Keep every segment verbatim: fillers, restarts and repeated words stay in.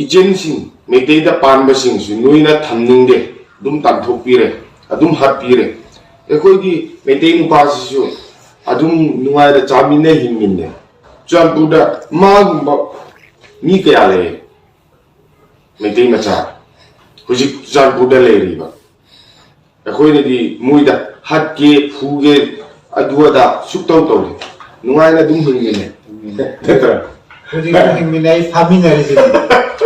ꯏꯆꯦꯟꯁꯤꯡ, ꯃꯩꯇꯩꯗ ꯄꯥꯟꯕꯁꯤꯡꯁꯨ ꯅꯣꯏꯅ ꯊꯝꯅꯤꯡꯗꯦ, ꯑꯗꯨꯝ ꯇꯥꯟꯊꯣꯛꯄꯤꯔꯦ, ꯑꯗꯨꯝ ꯍꯥꯠꯄꯤꯔꯦ꯫ ꯑꯩꯈꯣꯏꯒꯤ ꯃꯩꯇꯩ ꯅꯨꯄꯥꯁꯤꯁꯨ ꯑꯗꯨꯝ ꯅꯨꯡꯉꯥꯏꯅ ꯆꯥꯃꯤꯟꯅ ꯍꯤꯡꯃꯤꯟꯅꯩ꯫ ꯆꯨꯔꯆꯥꯟꯄꯨꯔꯗ ꯃꯥꯒꯨꯝꯕ ꯃꯤ ꯀꯌꯥ ꯂꯩ? ꯃꯩꯇꯩ ꯃꯆꯥ ꯍꯧꯖꯤꯛ ꯆꯨꯔꯆꯥꯟꯄꯨꯔꯗ ꯂꯩꯔꯤꯕ꯫ ꯑꯩꯈꯣꯏꯅꯗꯤ ꯃꯣꯏꯗ ꯍꯥꯠꯀꯦ, ꯐꯨꯒꯦ, ꯑꯗꯨ ꯑꯗꯥ ꯁꯨꯛꯇꯧ ꯇꯧꯗꯦ꯫ ꯅꯨꯡꯉꯥꯏꯅ ꯑꯗꯨꯝ ꯍꯤꯡꯃꯤꯟꯅꯩ꯫ ꯅꯠꯇ꯭ꯔꯥ? ꯍꯧꯖꯤꯛꯁꯨ ꯍꯤꯡꯃꯤꯟꯅꯩ, ꯐꯥꯃꯤꯟꯅꯔꯤꯁꯤꯅꯤ꯫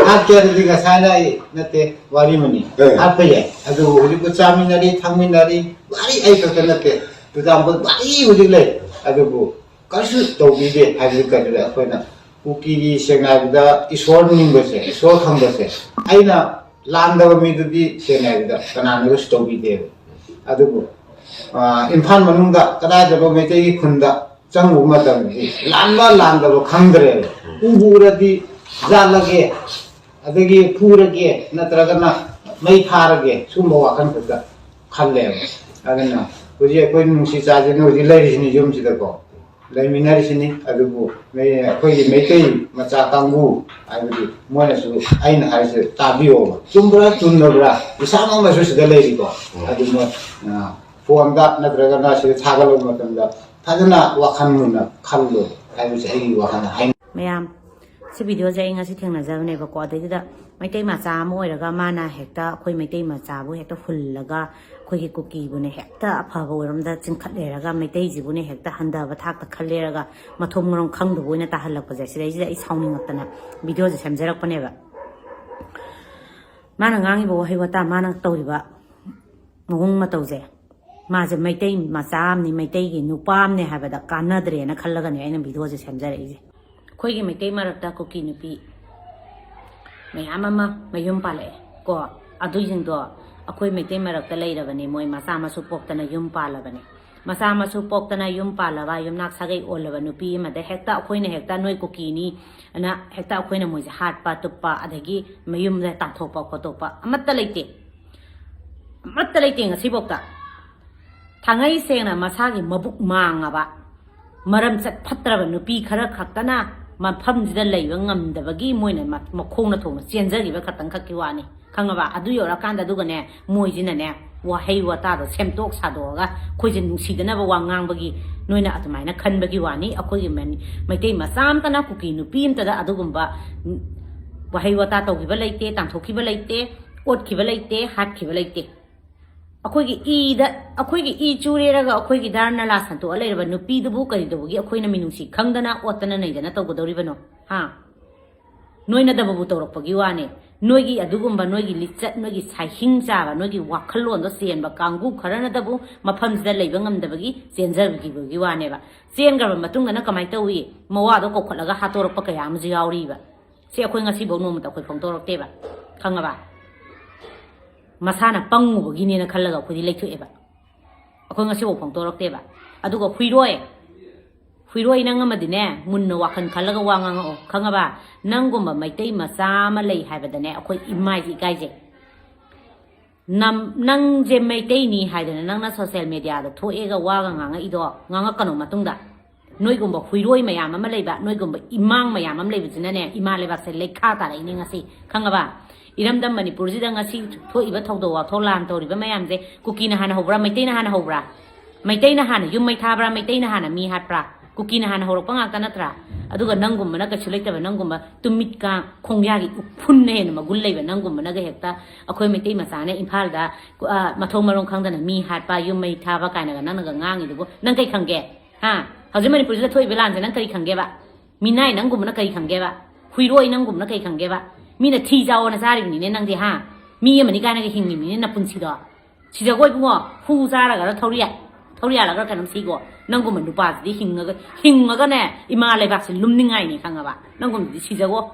ꯍꯥꯠꯀꯦ ꯍꯥꯏꯔꯗꯤ ꯉꯁꯥꯏꯅ ꯑꯩ ꯅꯠꯇꯦ, ꯋꯥꯔꯤꯃꯅꯤ꯫ ꯑꯦ꯫ ꯍꯥꯠꯄ ꯌꯥꯏ꯫ ꯑꯗꯨꯕꯨ ꯍꯧꯖꯤꯛꯄꯨ ꯆꯥꯃꯤꯟꯅꯔꯤ, ꯊꯛꯃꯤꯟꯅꯔꯤ, ꯋꯥꯔꯤ ꯑꯩ ꯈꯛꯇ ꯅꯠꯇꯦ꯫ ꯆꯨꯔꯆꯥꯟꯄꯨꯔ ꯋꯥꯔꯤ ꯍꯧꯖꯤꯛ ꯂꯩ꯫ ꯑꯗꯨꯕꯨ ꯀꯔꯤꯁꯨ ꯇꯧꯕꯤꯗꯦ ꯍꯥꯏꯕꯗꯤ ꯀꯔꯤꯔ? ꯑꯩꯈꯣꯏꯅ ꯀꯨꯀꯤꯒꯤ, ꯁꯦꯡꯅ ꯍꯥꯏꯕꯗ, ꯏꯁꯣꯔ ꯅꯤꯡꯕꯁꯦ, ꯏꯁꯣꯔ ꯈꯪꯕꯁꯦ, ꯑꯩꯅ ꯂꯥꯟꯗꯕ ꯃꯤꯗꯨꯗꯤ, ꯁꯦꯡꯅ ꯍꯥꯏꯕꯗ, ꯀꯅꯥꯅꯁꯨ ꯇꯧꯕꯤꯗꯦꯕ꯫ ꯑꯗꯨꯕꯨ, ꯑ, ꯏꯝꯐꯥꯜ ꯃꯅꯨꯡꯗ ꯀꯗꯥꯏꯗꯅꯣ ꯃꯩꯇꯩꯒꯤ ꯈꯨꯟꯗ ꯆꯪꯉꯨꯕ ꯃꯇꯝꯗꯗꯤ ꯂꯥꯟꯕ ꯂꯥꯟꯗꯕ ꯈꯪꯗ꯭ꯔꯦꯕ꯫ ꯎꯕꯨ ꯎꯔꯗꯤ ꯌꯥꯜꯂꯒꯦ, ꯑꯗꯒꯤ ꯐꯨꯔꯒꯦ, ꯅꯠꯇ꯭ꯔꯒꯅ ꯃꯩ ꯊꯥꯔꯒꯦ, ꯁꯨꯝꯕ ꯋꯥꯈꯜ ꯈꯛꯇ ꯈꯜꯂꯦꯕ꯫ ꯑꯗꯨꯅ ꯍꯧꯖꯤꯛ ꯑꯩꯈꯣꯏ ꯅꯨꯡꯁꯤ ꯆꯥꯟꯅꯅ ꯍꯧꯖꯤꯛ ꯂꯩꯔꯤꯁꯤꯅꯤ ꯌꯨꯝꯁꯤꯗꯀꯣ, ꯂꯩꯃꯤꯟꯅꯔꯤꯁꯤꯅꯤ꯫ ꯑꯗꯨꯕꯨ ꯃꯩ-, ꯑꯩꯈꯣꯏꯒꯤ ꯃꯩꯇꯩ ꯃꯆꯥ ꯀꯥꯡꯕꯨ ꯍꯥꯏꯕꯗꯤ ꯃꯣꯏꯅꯁꯨ ꯑꯩꯅ ꯍꯥꯏꯔꯤꯁꯦ ꯇꯥꯕꯤꯌꯣꯕ, ꯆꯨꯝꯕ꯭ꯔꯥ ꯆꯨꯝꯗꯕ꯭ꯔꯥ? ꯏꯁꯥꯃꯛꯅꯁꯨ ꯁꯤꯗ ꯂꯩꯔꯤꯀꯣ꯫ ꯑꯗꯨ ꯃꯣꯏ, ꯑ, ꯐꯣꯟꯗ ꯅꯠꯇ꯭ꯔꯒꯅ ꯁꯤꯗ ꯊꯥꯒꯠꯂꯛꯄ ꯃꯇꯝꯗ ꯐꯖꯅ ꯋꯥꯈꯜ ꯃꯨꯟꯅ ꯈꯜꯂꯣ ꯍꯥꯏꯕꯁꯦ ꯑꯩꯒꯤ ꯋꯥꯈꯜꯗ ꯍꯥꯏꯅꯤꯡꯉꯤ꯫ ꯃꯌꯥꯝ, ꯁꯤ ꯚꯤꯗꯤꯑꯣꯁꯦ ꯑꯩ ꯉꯁꯤ ꯊꯦꯡꯅꯖꯕꯅꯦꯕꯀꯣ꯫ ꯑꯗꯩꯗꯨꯗ ꯃꯩꯇꯩ ꯃꯆꯥ ꯑꯃ ꯑꯣꯏꯔꯒ ꯃꯥꯅ ꯍꯦꯛꯇ ꯑꯩꯈꯣꯏ ꯃꯩꯇꯩ ꯃꯆꯥꯕꯨ ꯍꯦꯛꯇ ꯍꯨꯜꯂꯒ, ꯑꯩꯈꯣꯏꯒꯤ ꯀꯨꯀꯤꯕꯨꯅꯦ ꯍꯦꯛꯇ ꯑꯐꯕ ꯑꯣꯏꯔꯣꯝꯗ ꯆꯤꯡꯈꯠꯂꯦꯔꯒ, ꯃꯩꯇꯩꯁꯤꯕꯨꯅꯦ ꯍꯦꯛꯇ ꯍꯟꯊꯕ ꯊꯥꯛꯇ ꯈꯜꯂꯦꯔꯒ, ꯃꯊꯣꯡ ꯃꯔꯝ ꯈꯪꯗꯕ ꯑꯣꯏꯅ ꯇꯥꯍꯜꯂꯛꯄꯁꯦ, ꯁꯤꯗꯩꯁꯤꯗ ꯑꯩ ꯁꯥꯎꯅꯤꯡꯉꯛꯇꯅ ꯚꯤꯗꯤꯑꯣꯁꯦ ꯁꯦꯝꯖꯔꯛꯄꯅꯦꯕ꯫ ꯃꯥꯅ ꯉꯥꯡꯉꯤꯕ ꯋꯥꯍꯩ ꯋꯥꯇꯥ, ꯃꯥꯅ ꯇꯧꯔꯤꯕ ꯃꯑꯣꯡ ꯃꯇꯧꯁꯦ, ꯃꯥꯁꯦ ꯃꯩꯇꯩ ꯃꯆꯥ ꯑꯃꯅꯤ, ꯃꯩꯇꯩꯒꯤ ꯅꯨꯄꯥ ꯑꯃꯅꯤ ꯍꯥꯏꯕꯗ ꯀꯥꯟꯅꯗ꯭ꯔꯦꯅ ꯈꯜꯂꯒꯅꯦ ꯑꯩꯅ ꯚꯤꯗꯤꯑꯣꯁꯦ ꯁꯦꯝꯖꯔꯛꯏꯁꯦ꯫ ꯑꯩꯈꯣꯏꯒꯤ ꯃꯩꯇꯩ ꯃꯔꯛꯇ ꯀꯨꯀꯤ ꯅꯨꯄꯤ ꯃꯌꯥꯝ ꯑꯃ ꯃꯌꯨꯝ ꯄꯥꯜꯂꯛꯑꯦ ꯀꯣ꯫ ꯑꯗꯨꯁꯤꯡꯗꯣ ꯑꯩꯈꯣꯏ ꯃꯩꯇꯩ ꯃꯔꯛꯇ ꯂꯩꯔꯕꯅꯤ, ꯃꯣꯏ ꯃꯆꯥ ꯃꯁꯨ ꯄꯣꯛꯇꯅ ꯌꯨꯝ ꯄꯥꯜꯂꯕꯅꯤ꯫ ꯃꯆꯥ ꯃꯁꯨ ꯄꯣꯛꯇꯅ ꯌꯨꯝ ꯄꯥꯜꯂꯕ, ꯌꯨꯝꯅꯥꯛ ꯁꯥꯒꯩ ꯑꯣꯜꯂꯕ ꯅꯨꯄꯤ ꯑꯃꯗ ꯍꯦꯛꯇ ꯑꯩꯈꯣꯏꯅ ꯍꯦꯛꯇ ꯅꯣꯏ ꯀꯨꯀꯤꯅꯤ ꯑꯅ ꯍꯦꯛꯇ ꯑꯩꯈꯣꯏꯅ ꯃꯣꯏꯁꯦ ꯍꯥꯠꯄ ꯇꯨꯞꯄ, ꯑꯗꯒꯤ ꯃꯌꯨꯝꯗ ꯇꯥꯟꯊꯣꯛꯄ ꯈꯣꯠꯇꯣꯛꯄ ꯑꯃꯠꯇ ꯂꯩꯇꯦ꯫ ꯑꯃꯠꯇ ꯂꯩꯇꯦ ꯉꯁꯤꯐꯥꯎꯗ꯫ ꯊꯥꯡꯉꯩ ꯁꯦꯡꯅ ꯃꯁꯥꯒꯤ ꯃꯕꯨꯛ ꯃꯥꯡꯉꯕ, ꯃꯔꯝꯆꯠ ꯐꯠꯇ꯭ꯔꯕ ꯅꯨꯄꯤ ꯈꯔ ꯈꯛꯇꯅ ꯃꯐꯝꯁꯤꯗ ꯂꯩꯕ ꯉꯝꯗꯕꯒꯤ ꯃꯣꯏꯅ ꯃ-, ꯃꯈꯣꯡꯅ ꯊꯣꯡꯅ ꯆꯦꯟꯖꯈꯤꯕ ꯈꯛꯇꯪ ꯈꯛꯀꯤ ꯋꯥꯅꯤ, ꯈꯪꯉꯕ? ꯑꯗꯨ ꯌꯧꯔꯀꯥꯟꯗ ꯑꯗꯨꯒꯅꯦ, ꯃꯣꯏꯁꯤꯅꯅꯦ, ꯋꯥꯍꯩ ꯋꯥꯇꯥꯗꯣ ꯁꯦꯝꯗꯣꯛ ꯁꯥꯗꯣꯛꯑꯒ ꯑꯩꯈꯣꯏꯁꯦ ꯅꯨꯡꯁꯤꯗꯅꯕ ꯋꯥ ꯉꯥꯡꯕꯒꯤ ꯅꯣꯏꯅ ꯑꯗꯨꯃꯥꯏꯅ ꯈꯟꯕꯒꯤ ꯋꯥꯅꯤ꯫ ꯑꯩꯈꯣꯏꯒꯤ ꯃꯅꯤ-, ꯃꯩꯇꯩ ꯃꯆꯥ ꯑꯝꯇꯅ ꯀꯨꯀꯤ ꯅꯨꯄꯤ ꯑꯝꯇꯗ ꯑꯗꯨꯒꯨꯝꯕ, ꯎꯝ, ꯋꯥꯍꯩ ꯋꯥꯇꯥ ꯇꯧꯈꯤꯕ ꯂꯩꯇꯦ, ꯇꯥꯟꯊꯣꯛꯈꯤꯕ ꯂꯩꯇꯦ, ꯑꯣꯠꯈꯤꯕ ꯂꯩꯇꯦ, ꯍꯥꯠꯈꯤꯕ ꯂꯩꯇꯦ꯫ ꯑꯩꯈꯣꯏꯒꯤ ꯏꯗ, ꯑꯩꯈꯣꯏꯒꯤ ꯏ ꯆꯨꯔꯦꯔꯒ ꯑꯩꯈꯣꯏꯒꯤ ꯗꯥꯔ ꯅꯂꯥ ꯁꯟꯇꯣꯛꯑ ꯂꯩꯔꯕ ꯅꯨꯄꯤꯗꯨꯕꯨ ꯀꯔꯤꯗꯧꯕꯒꯤ ꯑꯩꯈꯣꯏꯅ ꯃꯤꯅꯨꯡꯁꯤ ꯈꯪꯗꯅ ꯑꯣꯠꯇꯅ ꯅꯩꯗꯅ ꯇꯧꯒꯗꯧꯔꯤꯕꯅꯣ? ꯍꯥ? ꯅꯣꯏꯅꯗꯕꯕꯨ ꯇꯧꯔꯛꯄꯒꯤ ꯋꯥꯅꯦ꯫ ꯅꯣꯏꯒꯤ ꯑꯗꯨꯒꯨꯝꯕ, ꯅꯣꯏꯒꯤ ꯂꯤꯆꯠ, ꯅꯣꯏꯒꯤ ꯁꯥꯏꯍꯤꯡ ꯆꯥꯕ, ꯅꯣꯏꯒꯤ ꯋꯥꯈꯜꯂꯣꯟꯗꯣ ꯆꯦꯟꯕ ꯀꯥꯡꯕꯨ ꯈꯔꯅꯗꯕꯨ ꯃꯐꯝꯁꯤꯗ ꯂꯩꯕ ꯉꯝꯗꯕꯒꯤ ꯆꯦꯟꯖꯈꯤꯕꯒꯤ ꯋꯥꯅꯦꯕ꯫ ꯆꯦꯟꯈ꯭ꯔꯕ ꯃꯇꯨꯡꯗꯅ ꯀꯃꯥꯏꯅ ꯇꯧꯏ? ꯃꯋꯥꯗꯣ ꯀꯧꯈꯠꯂꯒ ꯍꯥꯠꯇꯣꯔꯛꯄ ꯀꯌꯥ ꯑꯃꯁꯨ ꯌꯥꯎꯔꯤꯕ꯫ ꯁꯤ ꯑꯩꯈꯣꯏ ꯉꯁꯤꯐꯥꯎ ꯅꯣꯡꯃꯇ ꯑꯩꯈꯣꯏ ꯐꯣꯡꯗꯣꯔꯛꯇꯦꯕ, ꯈꯪꯉꯕ? ꯃꯁꯥꯅ ꯄꯪꯉꯨꯕꯒꯤꯅꯦꯅ ꯈꯜꯂꯒ ꯑꯩꯈꯣꯏꯗꯤ ꯂꯩꯊꯣꯛꯑꯦꯕ꯫ ꯑꯩꯈꯣꯏ ꯉꯁꯤꯐꯥꯎ ꯐꯣꯡꯗꯣꯔꯛꯇꯦꯕ꯫ ꯑꯗꯨꯒ ꯍꯨꯏꯔꯣꯏ, ꯍꯨꯏꯔꯣꯏ ꯅꯪ ꯑꯃꯗꯤꯅꯦ, ꯃꯨꯟꯅ ꯋꯥꯈꯜ ꯈꯜꯂꯒ ꯋꯥ ꯉꯥꯡꯉꯛꯑꯣ, ꯈꯪꯉꯕ? ꯅꯪꯒꯨꯝꯕ ꯃꯩꯇꯩ ꯃꯆꯥ ꯑꯃ ꯂꯩ ꯍꯥꯏꯕꯗꯅꯦ, ꯑꯩꯈꯣꯏ ꯏꯃꯥꯏꯁꯦ ꯏꯀꯥꯏꯖꯩ꯫ ꯅꯝ-, ꯅꯪꯁꯦ ꯃꯩꯇꯩꯅꯤ ꯍꯥꯏꯗꯅ ꯅꯪꯅ ꯁꯣꯁꯦꯜ ꯃꯦꯗꯤꯌꯥꯗ ꯊꯣꯛꯑꯦꯒ ꯋꯥꯒ ꯉꯥꯡꯉꯛꯏꯗꯣ, ꯉꯥꯡꯉꯛꯀꯅꯣ ꯃꯇꯨꯡꯗ꯫ ꯅꯣꯏꯒꯨꯝꯕ ꯍꯨꯏꯔꯣꯏ ꯃꯌꯥꯝ ꯑꯃ ꯂꯩꯕ, ꯅꯣꯏꯒꯨꯝꯕ ꯏꯃꯥꯡ ꯃꯌꯥꯝ ꯑꯃ ꯂꯩꯕꯁꯤꯅꯅꯦ, ꯏꯃꯥ ꯂꯩꯕꯥꯛꯁꯦ ꯂꯩꯈꯥ ꯇꯥꯔꯛꯏꯅꯦ ꯉꯁꯤ, ꯈꯪꯉꯕ? ꯏꯔꯝꯗꯝ ꯃꯅꯤꯄꯨꯔꯁꯤꯗ ꯉꯁꯤ ꯊꯣꯛꯏꯕ ꯊꯧꯗꯣꯛ ꯋꯥꯊꯣꯛ, ꯂꯥꯟ ꯇꯧꯔꯤꯕ ꯃꯌꯥꯝꯁꯦ ꯀꯨꯀꯤꯅ ꯍꯥꯟꯅ ꯍꯧꯕ꯭ꯔꯥ, ꯃꯩꯇꯩꯅ ꯍꯥꯟꯅ ꯍꯧꯕ꯭ꯔꯥ? ꯃꯩꯇꯩꯅ ꯍꯥꯟꯅ ꯌꯨꯝ ꯃꯩ ꯊꯥꯕ꯭ꯔꯥ, ꯃꯩꯇꯩꯅ ꯍꯥꯟꯅ ꯃꯤ ꯍꯥꯠꯄ꯭ꯔꯥ? ꯀꯨꯀꯤꯅ ꯍꯥꯟꯅ ꯍꯧꯔꯛꯄ ꯉꯥꯛꯇ ꯅꯠꯇ꯭ꯔꯥ? ꯑꯗꯨꯒ ꯅꯪꯒꯨꯝꯕꯅ, ꯀꯩꯁꯨ ꯂꯩꯇꯕ ꯅꯪꯒꯨꯝꯕ, ꯇꯨꯃꯤꯠꯀ ꯈꯣꯡꯌꯥꯒꯤ ꯎꯐꯨꯟꯅ ꯍꯦꯟꯅ ꯃꯒꯨꯟ ꯂꯩꯕ ꯅꯪꯒꯨꯝꯕꯅꯒ ꯍꯦꯛꯇ ꯑꯩꯈꯣꯏ ꯃꯩꯇꯩ ꯃꯆꯥꯅ ꯏꯝꯐꯥꯜꯗ, ꯑ, ꯃꯊꯣꯡ ꯃꯔꯣꯡ ꯈꯪꯗꯅ ꯃꯤ ꯍꯥꯠꯄ, ꯌꯨꯝ ꯃꯩ ꯊꯥꯕ ꯀꯥꯏꯅꯒ ꯅꯪꯅꯒ ꯉꯥꯡꯉꯤꯗꯨꯕꯨ ꯅꯪ ꯀꯩ ꯈꯪꯒꯦ? ꯍꯥ? ꯍꯧꯖꯤꯛ ꯃꯅꯤꯄꯨꯔꯁꯤꯗ ꯊꯣꯛꯏꯕ ꯂꯥꯟꯁꯦ ꯅꯪ ꯀꯔꯤ ꯈꯪꯒꯦꯕ? ꯃꯤꯅꯥꯏ ꯅꯪꯒꯨꯝꯕꯅ ꯀꯔꯤ ꯈꯪꯒꯦꯕ? ꯍꯨꯏꯔꯣꯏ ꯅꯪꯒꯨꯝꯕꯅ ꯀꯔꯤ ꯈꯪꯒꯦꯕ? ꯃꯤꯅ ꯊꯤ ꯆꯥꯎꯑꯣꯅ ꯆꯥꯔꯤꯕꯅꯤꯅꯦ ꯅꯪꯗꯤ, ꯍꯥ? ꯃꯤ ꯑꯃꯅꯤ ꯀꯥꯏꯅꯒ ꯍꯤꯡꯉꯤꯕꯅꯤꯅꯦ ꯅꯄꯨꯟꯁꯤꯗꯣ꯫ ꯁꯤꯖꯒꯣ ꯏꯕꯨꯡꯉꯣ, ꯍꯨ ꯆꯥꯔꯒꯔ ꯊꯧꯔꯤ-, ꯊꯧꯔꯤꯌꯥꯜꯂꯒꯔ ꯀꯩꯅꯣꯝ ꯁꯤꯒꯣ꯫ ꯅꯪꯒꯨꯝꯕ ꯅꯨꯄꯥꯁꯤꯗꯤ ꯍꯤꯡꯉꯒ, ꯍꯤꯡꯉꯒꯅꯦ, ꯏꯃꯥ ꯂꯩꯕꯥꯛꯁꯦ ꯂꯨꯝꯅꯤꯡꯉꯥꯏꯅꯤ, ꯈꯪꯉꯕ? ꯅꯪꯒꯨꯝꯕꯗꯤ ꯁꯤꯖꯒꯣ꯫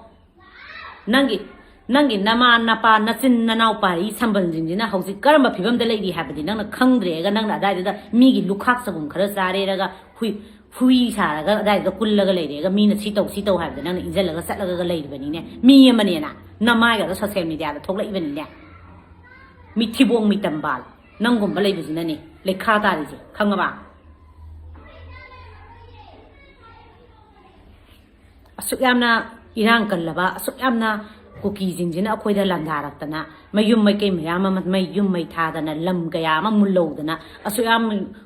ꯅꯪꯒꯤ, ꯅꯪꯒꯤ ꯅꯃꯥ, ꯅꯄꯥ, ꯅꯆꯤꯟ ꯅꯅꯥꯎ ꯄꯥꯔꯤ ꯁꯝꯕꯜꯁꯤꯡꯁꯤꯅ ꯍꯧꯖꯤꯛ ꯀꯔꯝꯕ ꯐꯤꯕꯝꯗ ꯂꯩꯔꯤ ꯍꯥꯏꯕꯗꯤ ꯅꯪꯅ ꯈꯪꯗ꯭ꯔꯦꯒ, ꯅꯪꯅ ꯑꯗꯥꯏꯗꯨꯗ ꯃꯤꯒꯤ ꯂꯨꯈꯥꯛ ꯆꯒꯨꯝ ꯈꯔ ꯆꯥꯔꯦꯔꯒ ꯍꯨꯏ, ꯍꯨꯏ ꯁꯥꯔꯒ ꯑꯗꯥꯏꯗꯨꯗ ꯀꯨꯜꯂꯒ ꯂꯩꯔꯦꯒ, ꯃꯤꯅ ꯁꯤ ꯇꯧ, ꯁꯤ ꯇꯧ ꯍꯥꯏꯕꯗ ꯅꯪꯅ ꯏꯟꯁꯤꯜꯂꯒ ꯆꯠꯂꯒ ꯂꯩꯔꯤꯕꯅꯤꯅꯦ꯫ ꯃꯤ ꯑꯃꯅꯦꯅ ꯅꯃꯥꯏꯒꯗꯣ ꯁꯣꯁꯦꯜ ꯃꯦꯗꯤꯌꯥꯗ ꯊꯣꯛꯂꯛꯏꯕꯅꯤꯅꯦ꯫ ꯃꯤ ꯊꯤꯕꯣꯡ ꯃꯤ ꯇꯝꯕꯥꯜ ꯅꯪꯒꯨꯝꯕ ꯂꯩꯕꯁꯤꯅꯅꯦ ꯂꯩꯈꯥ ꯇꯥꯔꯤꯁꯦ, ꯈꯪꯉꯕ? ꯑꯁꯨꯛ ꯌꯥꯝꯅ ꯏꯔꯥꯡ ꯀꯜꯂꯕ, ꯑꯁꯨꯛ ꯌꯥꯝꯅ ꯀꯨꯀꯤꯁꯤꯡꯁꯤꯅ ꯑꯩꯈꯣꯏꯗ ꯂꯥꯟꯗꯥꯔꯛꯇꯅ, ꯃꯌꯨꯝ ꯃꯩꯀꯩ ꯃꯌꯥꯝ ꯑꯃ, ꯃꯩ ꯌꯨꯝ ꯃꯩ ꯊꯥꯗꯅ, ꯂꯝ ꯀꯌꯥ ꯑꯃ ꯃꯨꯜꯍꯧꯗꯅ, ꯑꯁꯨꯛ ꯌꯥꯝ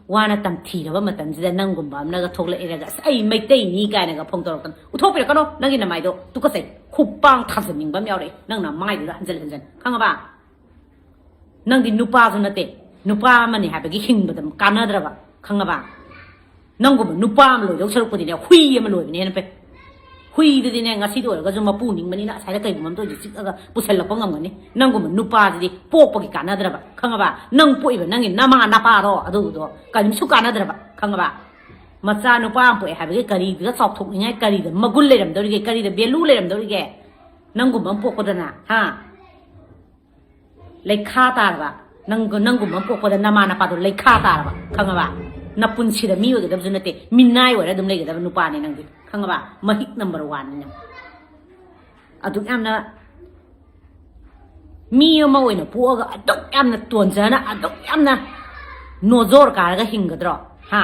ꯋꯥꯅ ꯇꯝꯊꯤꯔꯕ ꯃꯇꯝꯁꯤꯗ ꯅꯪꯒꯨꯝꯕ ꯑꯃꯅꯒ ꯊꯣꯛꯂꯛꯏꯔꯒ, "ꯑꯁ, ꯑꯩ ꯃꯩꯇꯩꯅꯤ" ꯀꯥꯏꯅꯒ ꯐꯣꯡꯗꯣꯔꯛꯇꯅ, ꯎꯠꯊꯣꯛꯄꯤꯔꯛꯀꯅꯣ ꯅꯪꯒꯤ ꯅꯃꯥꯏꯗꯣ꯫ ꯇꯨꯀꯠꯆꯩ꯫ ꯈꯨꯄꯥꯡ ꯊꯥꯖꯟꯅꯤꯡꯕ ꯑꯃ ꯌꯥꯎꯔꯛꯑꯦ ꯅꯪ ꯅꯃꯥꯏꯗꯨꯗ ꯍꯟꯖꯤꯟ ꯍꯟꯖꯤꯟ, ꯈꯪꯉꯕ? ꯅꯪꯗꯤ ꯅꯨꯄꯥꯁꯨ ꯅꯠꯇꯦ, ꯅꯨꯄꯥ ꯑꯃꯅꯤ ꯍꯥꯏꯕꯒꯤ ꯍꯤꯡꯕꯗ ꯀꯥꯟꯅꯗ꯭ꯔꯕ, ꯈꯪꯉꯕ? ꯅꯪꯒꯨꯝꯕ ꯅꯨꯄꯥ ꯑꯃ ꯂꯣꯏꯗꯧ ꯁꯔꯨꯛꯄꯨꯗꯤꯅꯦ, ꯍꯨꯏ ꯑꯃ ꯂꯣꯏꯕꯅ ꯍꯦꯟꯅ ꯐꯩ꯫ ꯍꯨꯏꯗꯨꯗꯤꯅꯦ, ꯉꯁꯤꯗ ꯑꯣꯏꯔꯒꯁꯨ ꯃꯄꯨ ꯅꯤꯡꯕꯅꯤꯅ ꯑꯁꯥꯏꯗ ꯀꯩꯒꯨꯝꯕ ꯑꯝꯇ ꯑꯣꯏꯁꯨ ꯆꯤꯛꯑꯒ ꯄꯨꯁꯜꯂꯛꯄ ꯉꯝꯒꯅꯤ꯫ ꯅꯪꯒꯨꯝꯕ ꯅꯨꯄꯥꯗꯨꯗꯤ ꯄꯣꯛꯄꯒꯤ ꯀꯥꯟꯅꯗ꯭ꯔꯕ, ꯈꯪꯉꯕ? ꯅꯪ ꯄꯣꯛꯏꯕ ꯅꯪꯒꯤ ꯅꯃꯥ ꯅꯄꯥꯗꯣ ꯑꯗꯨꯗꯣ ꯀꯔꯤꯝꯁꯨ ꯀꯥꯟꯅꯗ꯭ꯔꯕ, ꯈꯪꯉꯕ? ꯃꯆꯥ ꯅꯨꯄꯥ ꯑꯃ ꯄꯣꯛꯑꯦ ꯍꯥꯏꯕꯒꯤ ꯀꯔꯤꯗ ꯆꯥꯎꯊꯣꯛꯅꯤꯡꯉꯥꯏ, ꯀꯔꯤꯗ ꯃꯒꯨꯟ ꯂꯩꯔꯝꯗꯧꯔꯤꯒꯦ, ꯀꯔꯤꯗ value ꯂꯩꯔꯝꯗꯧꯔꯤꯒꯦ? ꯅꯪꯒꯨꯝꯕ ꯑꯃ ꯄꯣꯛꯄꯗꯅ, ꯍꯥ? ꯂꯩꯈꯥ ꯇꯥꯔꯕ꯫ ꯅꯪ, ꯅꯪꯒꯨꯝꯕ ꯑꯃ ꯄꯣꯛꯄꯗ ꯅꯃꯥ ꯅꯄꯥꯗꯣ ꯂꯩꯈꯥ ꯇꯥꯔꯕ, ꯈꯪꯉꯕ? ꯅꯄꯨꯟꯁꯤꯗ ꯃꯤ ꯑꯣꯏꯒꯗꯕꯁꯨ ꯅꯠꯇꯦ, ꯃꯤꯅꯥꯏ ꯑꯣꯏꯔ ꯑꯗꯨꯝ ꯂꯩꯒꯗꯕ ꯅꯨꯄꯥꯅꯤ ꯅꯪꯗꯤ, ꯈꯪꯉꯕ? ꯃꯍꯤꯛ number one ꯅꯤ ꯅꯪ꯫ ꯑꯗꯨꯛ ꯌꯥꯝꯅ ꯃꯤ ꯑꯃ ꯑꯣꯏꯅ ꯄꯣꯛꯑꯒ ꯑꯗꯨꯛ ꯌꯥꯝꯅ ꯇꯣꯟꯖꯅ, ꯑꯗꯨꯛ ꯌꯥꯝꯅ ꯅꯣꯖꯣꯔ ꯀꯥꯔꯒ ꯍꯤꯡꯒꯗ꯭ꯔꯣ? ꯍꯥ?